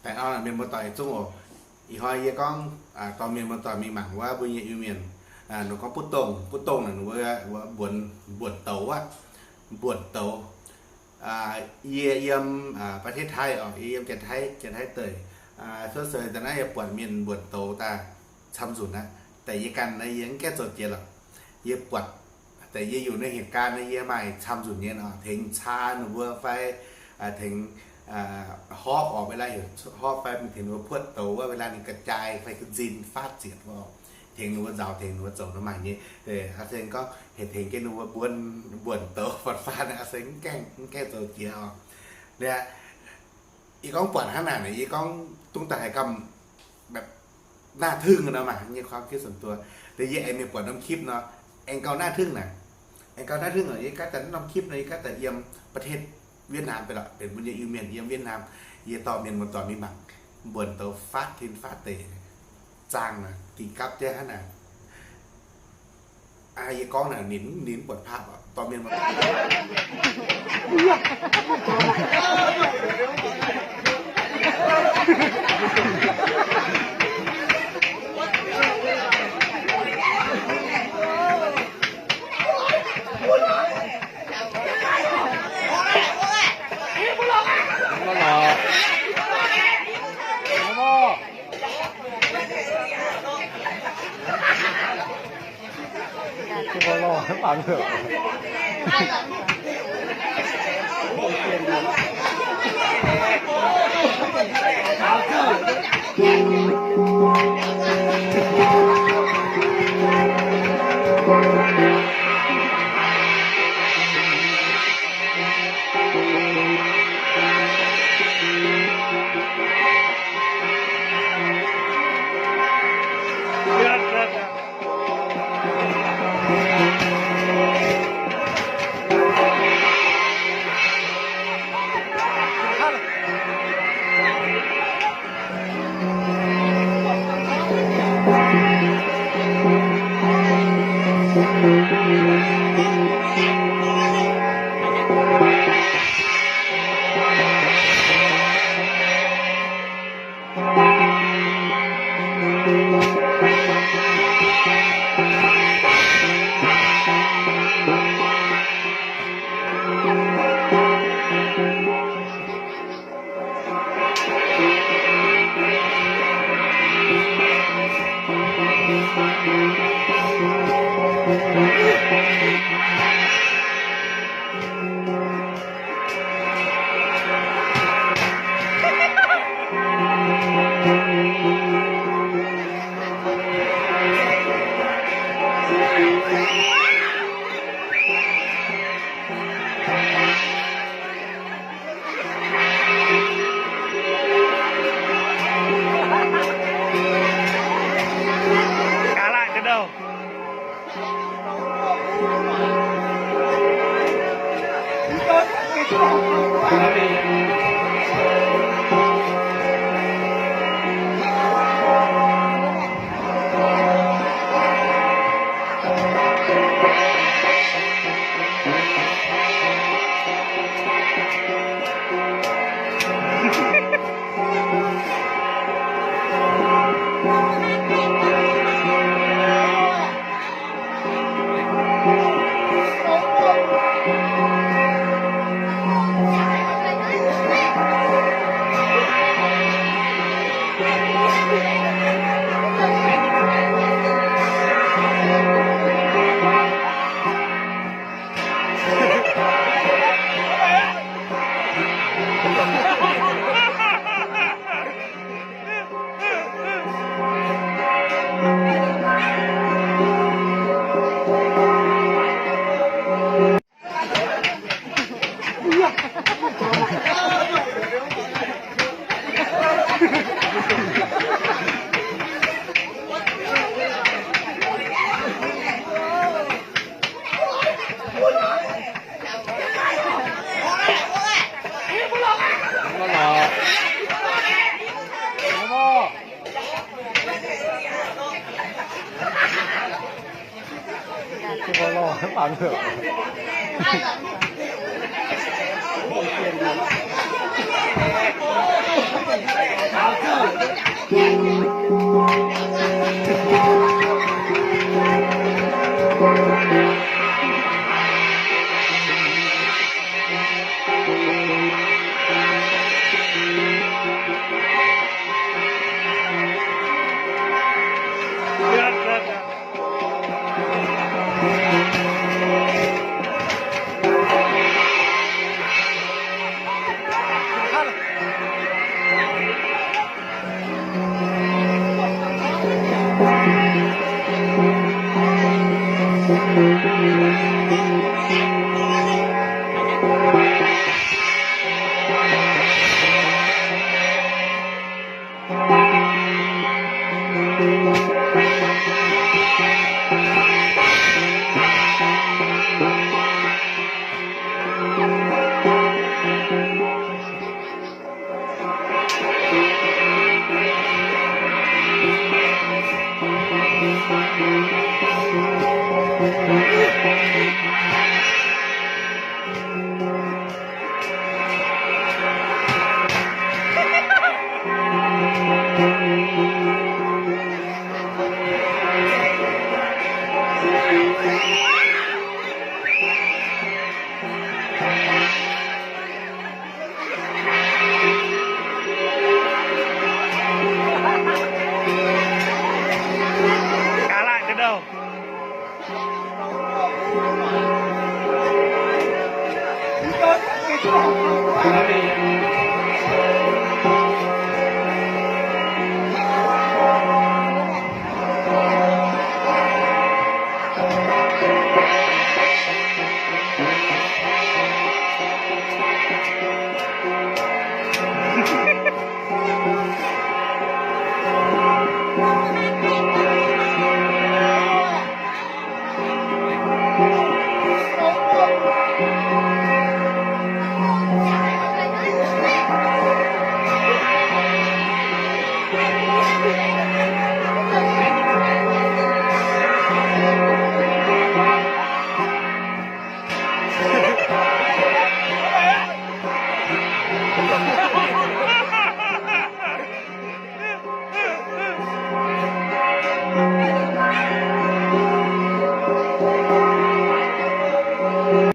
Mienh muoz-doic zungv oc. Ih hnoi yie gorngv dorh mienh muoz-doic mingh mangc wuov mbuo nyei Iu-Mienh, ninh gorngv butv dongh, butv dongh naaic ninh mbuo mbuonx, mbuonx douz aqv, mbuonx douz. Yie yiem ประเทศไทย oc, yie yiem Janx-Taiv, Janx-Taiv deic. Cuotv seix daaih naaiv yie buatc mienh mbuonx douz daaih camv nzunc aqv. Daaih yie ganh naaiv yie mv gaengh zoux jiex lorqc. Yie buatc daaih yie yungz naaiv เหตุการณ์ naaiv yie maaih camv nzunc nyei oc, tengx caa ninh mbuo fai tengx horpv oc, เวลา horpv fai tengx ninh mbuo puotv douz wuov เวลา ninh ga'jai fai ga'nzin faatv zietc wuov, tengx ninh mbuo nzaaux, tengx ninh mbuo zoux nor maaih nyei. Aa se gorngv heuc tengx jienv ninh mbuo mbuonx, mbuonx douz faatv-faatv, aa se mv gaengh, mv gaengh zoux jiex oc. Liuz, yie gorngv buatc hnangv naaic, yie gorngv dongh daaih haiz gamh แบบ น่าทึ่ง nor maaih nyei ความคิดส่วนตัว. Liuz yie aengx mingh buatc norm คลิป nor, aengx gauh น่าทึ่ง naaic. Aengx gauh น่าทึ่ง oc. Yie ganh daaih norm คลิป nor, yie ganh daaih yiem ประเทศเวียดนาม ไปlorqc, benx mbuo nyei Iu-Mienh yiem Vietnam. Yie dorh mienh muoz-doic mingh mangc, mbuonx douz faatv tin faatv deic, zaangh naaic, dingc gapv jienv hnangv naaic. Yie gorngv naaic ninh, ninh mv buatc ภาพ oc, dorh mienh muoz-doic.